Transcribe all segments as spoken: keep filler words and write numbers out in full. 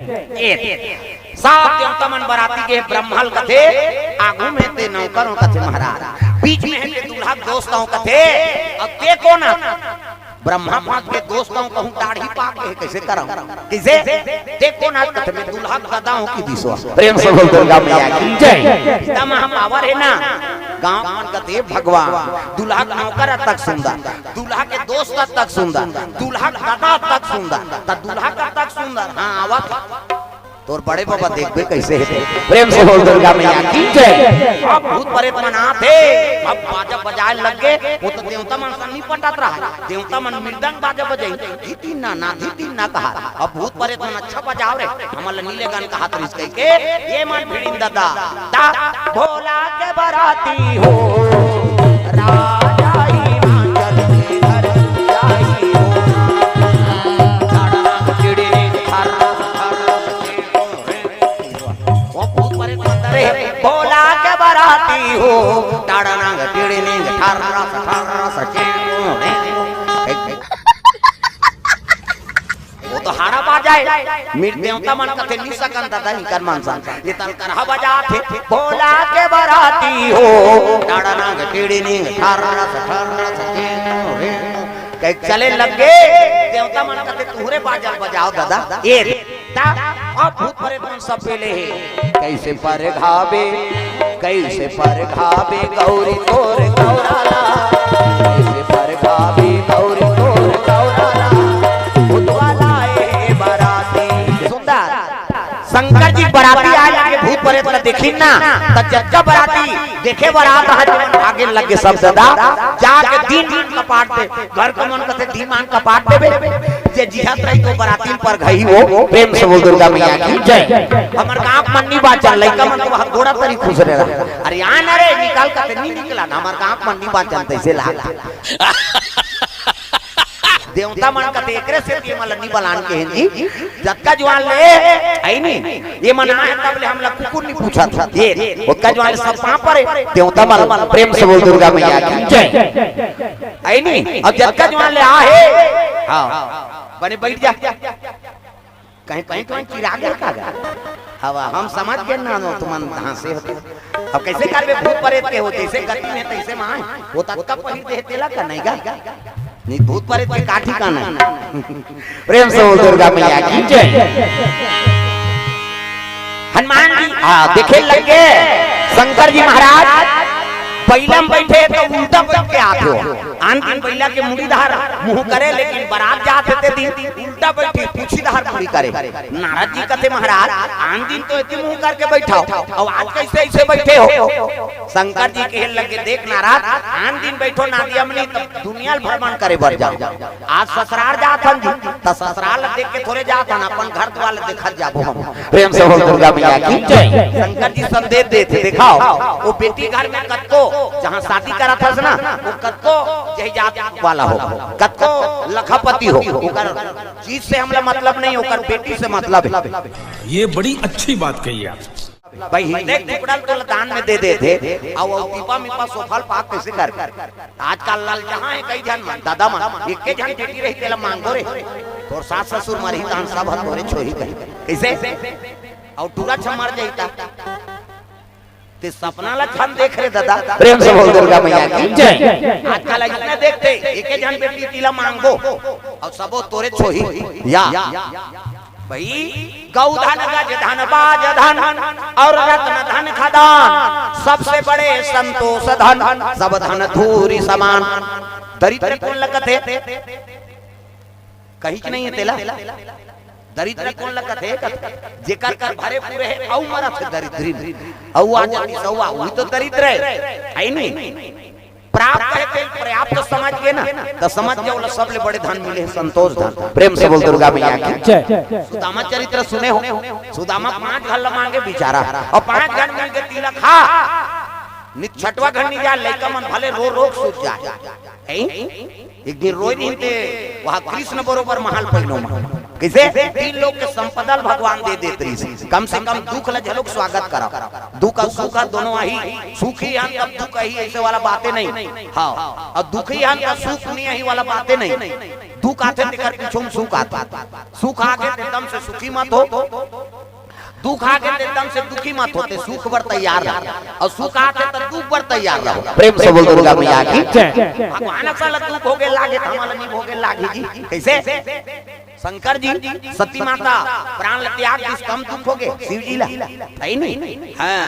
ए, सब देवता मन बराती गे, ब्रह्मा ल कथे, आगू में ते नौकर हो कथे महाराज, बीच में हे ते दूल्हा के दोस्त हो कथे, अउ ते कोन हस? ब्रह्मा पाक के दोस्त हो, कहूँ दाढ़ी पाक हे, कइसे करँव? कइसे? ते कोन हस? कथे मैं दूल्हा के ददा हो कि दिसो। प्रेम से बोल दुर्गा मैया की जय। पिता महा पावर हे ना, गाँव मन कथे भगवान, दूल्हा के नौकर तक सुंदर, दूल्हा के दोस्त तक सुंदर, दूल्हा के ददा तक सुंदर, त दूल्हा का तक सुंदर, हाँ, आवत तोर बड़े बाबा देखबे कइसे हे। प्रेम से बोल दुर्गा मैया की जय। अब भूत प्रेत मन आथे, अब बाजा बजाए लग गे, वो तो देवता मन संग नहीं पटत रहा, देवता मन मृदंग बाजा बजाई, धितिन ना, ना धितिन ना कहा। अब भूत प्रेत मन अच्छा बजाव रे, हमन ल नी लेगन कहा तरिस कहिके, ये मन भिड़िन ददा, ता भोला के बराती हो, राजा हिमाचल में धरम जाई हो। वो भूत प्रेत मंदर हे, भोला के बराती हो, टाड़ा नांग टिड़ी निंग ठर्रस ठर्रस चेंगू। वो तो हाड़ा बाजा हे, मिट देवता मन कथे नी सकन ददा, इकर मन सन। ये तन करहा बजाथे, भोला के बराती हो, टाड़ा नांग टिड़ी निंग ठर्रस ठर्रस चेंगू। कहे चले लग गे, देवता मन कथे तुहरे बाजा बजाव ददा। ए ता, अब भूत प्रेत मन सब पेले हे। कइसे परघाबे, कइसे परघाबे गौरी तोर गौरा ला। कइसे परघाबे गौरी तोर गौरा ला। भूतवा लाए हे बराती। सुंदर, शंकर जी बराती आए लगे, भूत प्रेत ला देखिन ना, त जतका बराती देखे बर आत रहा, जेमन भागे लगे सब ददा, जाके दीन मान कपाट दे, घर के मन कथे दीन मान कपाट देबे, जे जिहत रही तो बराती ल परघाही वो। प्रेम से बोल दुर्गा मैया की जय। हमर गाँव के मन नी बाचन, लइका मन तो वहाँ गोड़ा तरी खुसरे रहा, अरे आ ना रे, निकाल कथे नी निकला ना, हमर गाँव के मन नी बाचन, तइसे लाग देवता मन कथे एकरे सेती एमन ल नी बलान के हिंदी, जतका जुआन ले, अइ नी, ये मन आए तब ले हमला कुकुर नी पूछत। ये, ओतका जुआन ले सब पाँव परे, देवता मन, प्रेम से बोल दुर्गा मैया की जय। अइ नी, अब जतका जुआन ले आहे, हाँ, बने बइठ जा। कहीं, कहीं, कहीं चिराग लगा गा। हवा, हम समझ गे ना, नो तुमन हाँसे होते। अब कइसे करबे, भूत प्रेत के हो, जइसे गति में तइसे माय। वो ततका पहिर दे तेला का नहीं गा। नहीं, भूत प्रेत के का ठिकाना हे। प्रेम से बोल दुर्गा मैया की जय। हनुमान जी, हाँ, देखे लग गे शंकर जी महाराज, बइला म बइठे तो उल्टा बइठ के आत हो। आन दिन बइला के मुड़ी डहर मुँह करे, लेकिन बरात जात हे ते दिन उल्टा बइठी, पूछी डहर मुड़ी करे। नारद जी कथे, महाराज, आन दिन तो एती मुँह करके बइठव, अउ आज कइसे अइसे बइठे हो? शंकर जी कहे लगे, देख नारद, आन दिन बइठो नादिया मनी, तब दुनिया ल भ्रमण करे बर जाव। आज ससुरार जात हन जी, त ससुरार ल देख के थोरे जात हन, अपन घर दुआर ल देखत जाबो हम। प्रेम से बोल दुर्गा मैया की जय। शंकर जी संदेश देथे, देखाव, वो बेटी घर में कतको, जहाँ शादी करत हस ना, वो कतको जही जात वाला हो, कतको लखपति हो, ओकर चीज से हमला मतलब नहीं, ओकर बेटी से मतलब हे। ये बड़ी अच्छी बात कही आप। भाई, हिंदे टुकड़ा ल तो दान में दे देथे, अउ, अउ दीपा मीपा सोफा ल पाक कइसे कर? आजकल ललचहा हे कई झन मन, दादा मन, एके झन बेटी रही तेला मांगो रे। तोर सास ससुर मरही तहन सब ह तोरे छोही कही। कइसे? अउ टूरा छ मर जाही त। ते सपना ल झन देख रे दादा। प्रेम से बोल दुर्गा मैया की जय। आजकल अइसने देखथे, एके झन बेटी तेला मांगो, अउ सबो तोरे छोही। या। भाई, गौ धन, गज धन, बाज धन अउ रत्न धन खदान, सबसे बड़े संतोष धन, सब धन धूरि समान। दरिद्र कोन ल कथे? कहीच नहीं हे तेला। दरिद्र कोन ल कथे? कथे, जेकर कर भरे पूरे हे, अउ मरत हे दरिद्री। अउ आ जाती सौवा, उही तो दरिद्र हे, हे नहीं? प्राप्त हे तेल पर्याप्त समझ के ना, त समझ जाव, ओला सबले बड़े धन मिले हे, संतोष धन। प्रेम से बोल दुर्गा मैया की जय। सुदामा चरित्र सुने हो? सुदामा पांच घर ल मांगे बिचारा, अउ पांच घर मिल गे तिलक हा। नित छठवा घर नहीं जाय, लइका मन भले रो रो के सूत जाय। हैं? एक दिन रोय दिन ते वहाँ कृष्ण बरोबर महल पहिनो म। कइसे? तीन लोक के संपदा ल भगवान दे देत रहिस। कम से कम दुख ल झलोक स्वागत करा। दुख अउ सुख ह दोनों आही, सुख ही हन तब दुख आही, अइसे वाला बाते नहीं। हाँ, अउ दुख ही हन तब सुख नहीं आही वाला बाते नहीं। दुख आथे तेकर पीछू म सुख आथे। सुख आगे ते एकदम से सुखी मत हो। दुख आगे त एकदम से दुखी मत होते, सुख बर तैयार रहो, अउ सुख आते त दुख बर तैयार रहो। प्रेम से बोल दुर्गा मैया की। जय। भगवान असल दुख होगे लागे, त हमला नहीं भोगे लागी जी। कैसे? शंकर जी, सती माता प्राण ल त्याग दिस, कम दुख होगे शिव जी ला? है नहीं। हाँ,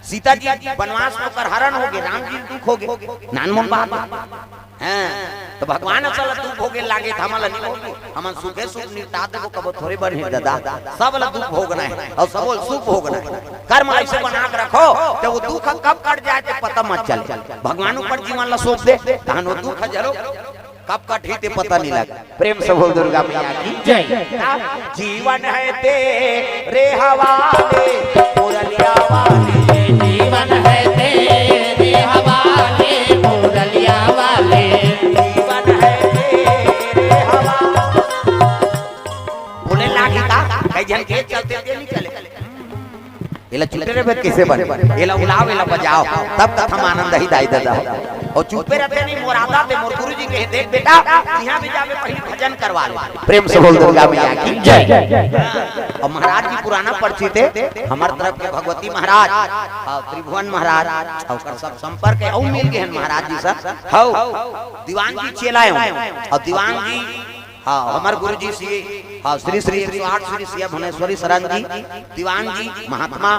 सीता जी बनवास में ओकर हरण होगे, राम जी ल दुख होगे, नानमुन बात। हाँ, त भगवान असल दुख भोगे लागे, त हमला नहीं भोगे, हमन सुखे सुख निपटा देबो, कबो थोरे बर हे दादा, सब ला दुख भोगना हे अउ सबो ला सुख भोगना हे। कर्म ऐसे बना के रखो, त वो दुख कब कट जाए, त पता मत चले। भगवान ऊपर जीवन ला सौंप दे, तहन वो दुख जरो कब कटही ते पता नहीं लगे। प्रेम से बोल दुर्गा मैया की। जय। जीवन है तेरे हवाले, मुरलिया वाले। जीवन है तेरे हवाले, मुरलिया वाले। जीवन है तेरे हवाले। बोले लागी का, कई झन के चलते ते नहीं चले। एला चुटे रहिबे, कैसे बने? एला उलाव, एला बजाव, तब कथा म आनंद आही दाई ददा। अउ चुपे रहिथे नहीं, मोर आदत हे, मोर गुरुजी कहे, "देख बेटा, इहाँ भी जाबे, पहिली भजन करवा ले।" प्रेम से बोल दुर्गा मैया की जय। अउ महाराज जी पुराना परिचित हे, हमर तरफ के भगवती महाराज, हाँ, त्रिभुवन महाराज, अउ ओकर सब संपर्क हे, अउ मिल गे हन महाराज जी से। हौ, दीवान जी चेला हे, अउ दीवान जी हाँ, हमर गुरुजी श्री, हाँ, श्री श्री एक सौ आठ श्री सिया भुवनेश्वरी शरण जी, दीवान जी, महात्मा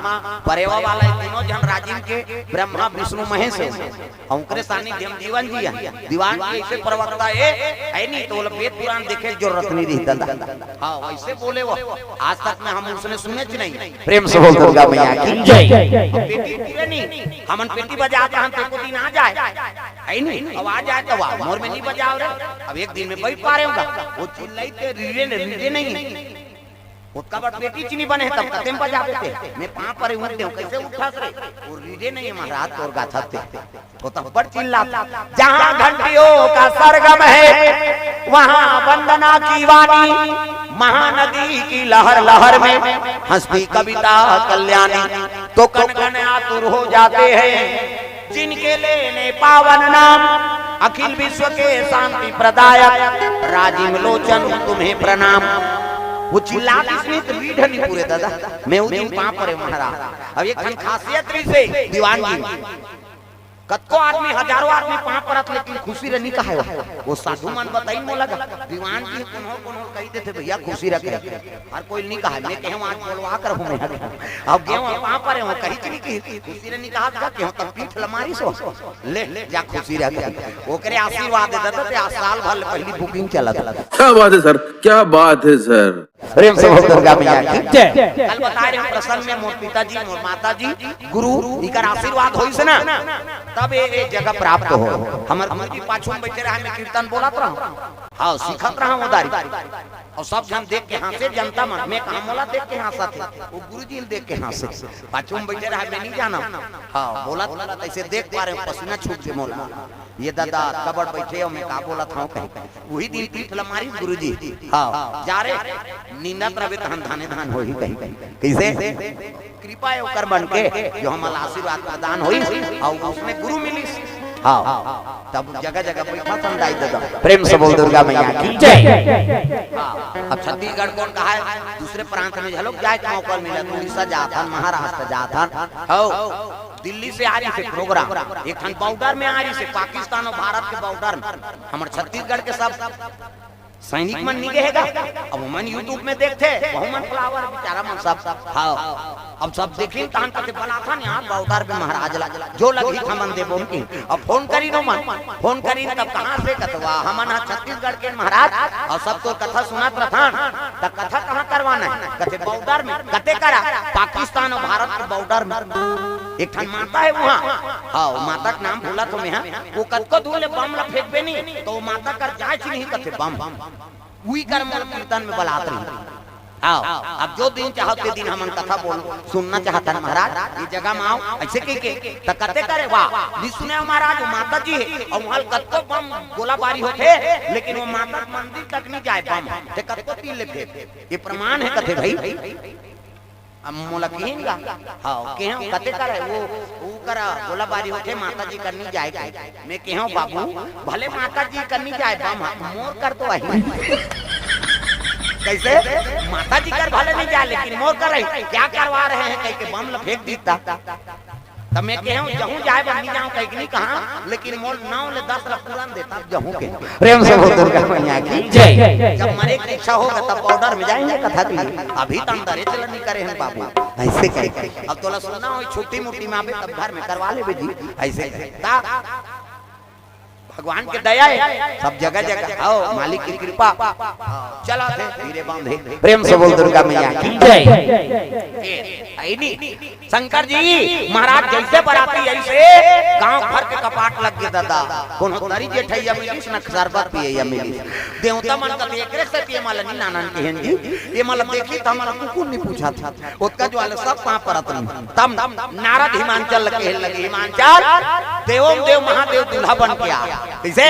परेवा वाला, ये तीनों झन राजिम के ब्रह्मा, विष्णु, महेश हे। अउ ओकरे सानिध्य म दीवान जी हे। दीवान जी ऐसे प्रवक्ता हे, है नहीं त ओला वेद पुराण देखे के जरूरत नहीं रही दादा। हाँ, वैसे बोले वो। आज तक में हम उसने सुनेच नहीं। प्रेम से बोल दुर्गा मैया की जय। अब पेटी पूरे नहीं, हमन पेटी बजात हन, ते को दिन आ जाए। है नहीं, अब आ जाए त वाह, मोर में नहीं बजाव रे। अब एक दिन में बइठ पा रहे होगा। वो चिल्लाई ते रीढ़े ने, रीढ़े नहीं हे। ओतका बड़ पेटी च नहीं बने हे, तब कते म बजाबे ते? मैं पाँव परे उठ देंव, कैसे उठस रे? वो रीढ़े नहीं हे महाराज, तोर गाथा ते। वो तो बड़ चिल्ला, जहाँ घंटियों का सरगम है, वहाँ वंदना की वाणी, महानदी की लहर लहर में हंसती कविता कल्याणी। तो कण कण आतुर हो जाते हैं, जिनके लेने पावन नाम, अखिल विश्व के शांति प्रदायक, राजीव लोचन तुम्हें प्रणाम। वो चिल्ला दिस नहीं त रीढ़ नहीं पूरे दादा, मैं वो दिन पाँव परे महाराज। अब एक ठन खासियत रहिसे दीवान जी, कतको आदमी, हजारों आदमी पाँव परत, लेकिन खुशी रह नहीं कहाय। वो साधु मन बताइन मोला गा, दीवान जी कोनो कोनो कहि देथे, "भैया खुशी रखे।" हर कोई नहीं कहाय। मैं कहेंव आज बोलवा कर हूँ मैं। अब गेंव पाँव परे हूँ, कहिच नहीं कहिस, खुशी रह नहीं कहात गा, कहेंव तब पीठ ल मारिस हो। ले, ले, जा खुशी रह। ओकरे आशीर्वाद दे देते, आज साल भर ले पहिली booking चलत। क्या बात है सर, क्या बात है सर। प्रेम से बोल दुर्गा मैया की जय। कल बताय रहे हूँ प्रसंग में, मोर पिताजी, मोर माताजी, गुरु, इकर आशीर्वाद होइस ना, तब ये, ये जगह प्राप्त हो। हमर गुरुजी पाछू में बइठे रहे, मैं कीर्तन बोलत रहूँ, हाँ, सिखत रहूँ उदारी, अउ सब झन देख के हाँसे, जनता मन, मैं कहा मोला देख के हाँसत हे, वो गुरुजी ल देख के हाँसे, पाछू में बइठे रहे, मैं नहीं जानव, हाँ, बोलत बोलत ऐसे देख पा रहे हूँ, पसीना छूट गे मोला। ये दादा, कबड़ बइठे हो, मैं का बोलत हूँ कहीं। उही दिन पीठ ल मारिस गुरुजी। हाँ, जा रे, नींदत रहिबे तहन धाने धान होही कहीं। कैसे? कृपा हे ओकर मन के, जो हमला आशीर्वाद प्रदान होइस, अउ उसने गुरु मिलिस। हाँ, तब जगह जगह बइठत हन दाई ददा। प्रेम से बोल दुर्गा मैया की जय। हाँ, अब छत्तीसगढ़ कोन कहाय, दूसरे प्रांत में घलोक जाए के मौका मिलत, उड़ीसा जात हन, महाराष्ट्र जात हन। हौ, दिल्ली से आ रहिसे program, एक ठन border में आ रहिसे, पाकिस्तान अउ भारत के border में। हमर छत्तीसगढ़ के सब सैनिक मन नहीं गे हे गा, अब ओमन YouTube में देखथे, वहू मन follower बेचारा मन सब। हाँ, अब सब देखिन तहन कथे बलाथन यहाँ border में महाराज ला, जो लगही त हमन देबो उनकी। अब phone करिन ओमन, phone करिन तब कहाँ से कथे, "वाह, हमन ह छत्तीसगढ़ के महाराज, अउ सब तोर कथा सुनत रथन, त कथा कहाँ करवाना हे?" कथे, "Border में।" कते करा? पाकिस्तान अउ भारत के border में। एक ठन माता हे उहाँ। हाँ, वो माता के नाम भूलत हों मैं, हाँ। वो कतको दूर ले बम ला फेंकबे नहीं, त वो माता कर जाएच नहीं कथे बम। उही कर मोला कीर्तन में बलात रही। हाँ, अब जो दिन चाहो ते दिन हमन कथा बोल, सुनना चाहत हन महाराज, ये जगह में आव, ऐसे कहिके, त कथे करे, "वाह, नहीं सुने हो महाराज, वो माता जी हे, अउ उहाँ कतको बम गोलाबारी होथे, लेकिन वो माता के मंदिर तक नहीं जाए बम, ते कतको तीर ले फेंक।" ये प्रमाण हे कथे भाई। अब मोला किहिन गा, हाँ, केहेंव कते करे, वो, वो करा गोलाबारी होथे, माता जी कर नहीं जाए के। मैं केहेंव, "बाबू, भले माता जी कर नहीं जाए, बम ह, मोर कर तो आही।" कइसे? माता जी कर भले नहीं जाय, लेकिन मोर कर रही, क्या करवा रहे हैं कहिके बम ल फेंक दीता। त मैं कहे हूँ, जहूँ जाय बर नहीं जाऊँ कहिके नहीं कहा, लेकिन मोर नौ ले दस ल पूरन देता जहूँ के। प्रेम से बोल दुर्गा मैया की जय। जब मरे की इच्छा होगा तब बॉर्डर में जाएंगे कथा के लिए, अभी त अंदर चलन नहीं करे हैं बाबू। अइसे कहे, अब तोला सुनना हो छुट्टी मुट्टी में आबे तब घर में करवा लेबे जी। अइसे कहे। त भगवान के दया हे, सब जगह जगह। आओ, मालिक की कृपा। चला थे धीरे बांधे। प्रेम से बोल दुर्गा मैया की जय। ए, आई नी। शंकर जी महाराज जइसे बराती अइसे गांव भर के कपाट लग गे दादा। कोनो दरी जेठइया मिलिस न शरबत पियइया मिलिस। देवता मन कथे एकरे सेती एमा ल नी नानन केहेन जी। एमा ल देखही त हमन कुकुर नी पूछत। ओतका जो आले सब पाँव परत रही। तब नारद हिमांचल ल कहे लगे, हिमांचल, देवों में देव महादेव दूल्हा बन के आ। कइसे?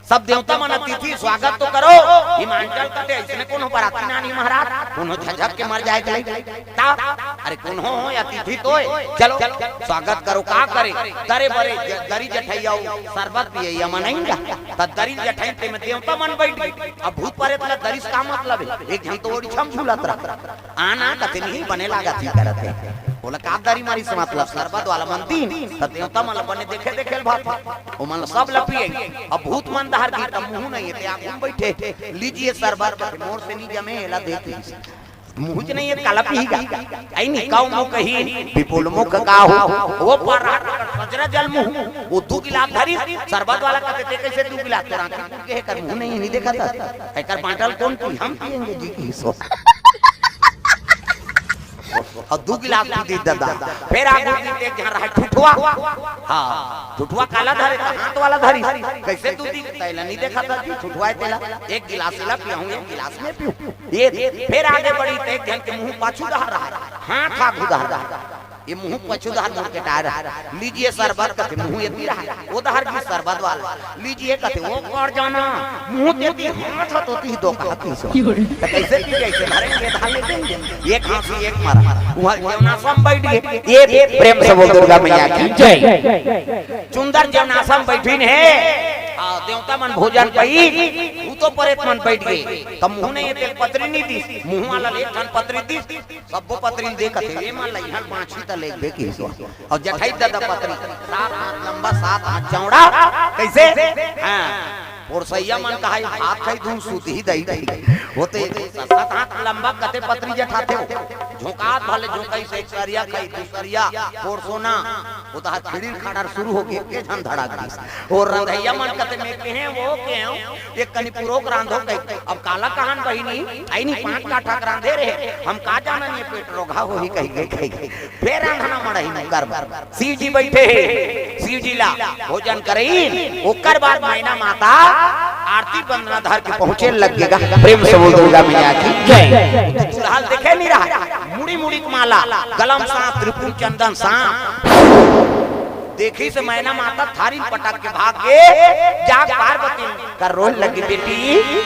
सब देवता मन अतिथि स्वागत तो करो। हिमांचल कथे, "अइसने कोनो बराती नानी महाराज, कोनो झझक के मर जाय के लई।" ता, अरे कोनो हो अतिथि तो हे, चलो स्वागत करो। का करे? दरे बरे ज-, दरी जठइया अउ शरबत पियइया मन आइन गा। त दरी जठइन ते में देवता मन बइठ गे। अब भूत परेत ला दरी से का मतलब हे? एक झन तो ओड़ी छम झूलत रहा। आना कथे नहीं बने लागत ही करत हे। बोला का दरी मारी से मतलब शरबत वाला मन दीन, त देवता मन ल बने देखे देखे ल भात। ओ मन ल सब ल पिए। अब भूत मन डहर गे त मुंह नहीं हे, ते आगू में बइठे। लीजिए शरबत, कथे मोर से नहीं जमे, एला दे तू। मुंह च नहीं हे, काला पीही गा। आई नी, कउ मुंह कही, विपुल मुख काहू। ओ पार रहा सजरा जल मुंह। ओ दू गिलास धरिस, शरबत वाला कथे ते कइसे दू गिलास, तोर आँखी के एकर मुंह नहीं हे, नहीं देखत हस। एकर बांटल कोन पी? हम पिएंगे जी की सो। अउ दू गिलास पी दीस दादा। फेर आगू दीस एक झन रहा ठुठवा। हाँ, ठुठवा काला धरे त हाथ वाला धरिस। कइसे दू दीस? तेला नहीं देखत हस जी, ठुठवा हे तेला। एक गिलास एला पियाहूँ, एक गिलास मैं पीहूँ। ए, फेर आगे बढ़िस त एक झन के मुंह पाछू डहर रहा, हाथ आगू डहर रहा। ए मुंह पाछू डहर मुड़ के टाय रहा। लीजिए शरबत कथे मुंह एती रहा। ओ डहर गिस शरबत वाला। लीजिए कथे ओ कर जाना। मुंह एती, हाथ तो एती, दो कहा की सो। त कइसे पी, कइसे धरेंगे, धार ले देंगे। एक हाँसी एक मरा। उहाँ जेवनासा म बइठ गे। ए प्रेम से बोल दुर्गा मैया की जय। चुंदर जेवनासा म बइठिन हे। आ, देवता मन भोजन पइस, भूतो परेत मन बइठ गे। त मुंह नहीं हे ते पतरी नहीं दीस, मुंह वाला ल एक ठन पतरी दीस। सब्बो पतरी ल देखत हे, ए मन ल इहाँ बांचही त लेगबे किहिस। अउ जठई दादा पतरी, सात हाथ लंबा, सात हाथ चौड़ा। कइसे? हाँ, पोरसइया मन कहा, हाथ खाई धुन सूत ही दई दई। होते सात हाथ लंबा कते पतरी जठाथे हो। झोंकात भले झोंकाइस, एक सरिया खाई, दू सरिया, पोरसोना, ओ तहार खिड़ीर खाड़ार शुरू हो गे, के झन धड़ा गिस। ओ रंधइया मन कते में के हे, वो के हे, एक कनी पुरोक रांधो कही। अब काला कहन बहिनी, अइनी पांच काठा के रांधे रहे, हम का जानन ये पेट रोगहा होही कहिके, कहिके। फेर रांधना मड़ही में कर बर। शिव जी बइठे हे, शिव जी ला भोजन करइन, ओकर बाद मैना माता आरती वंदना धर के पहुंचे लग गे गा। प्रेम से बोल दुर्गा मैया की जय। दूल्हा ल देखे नहीं रहा, मुड़ी मुड़ी के माला, गला म सांप, त्रिपुर चंदन सांप। देखिस मैना माता थारी पटक के भाग गे, जाके पार्वती कर रोए लगी, बेटी,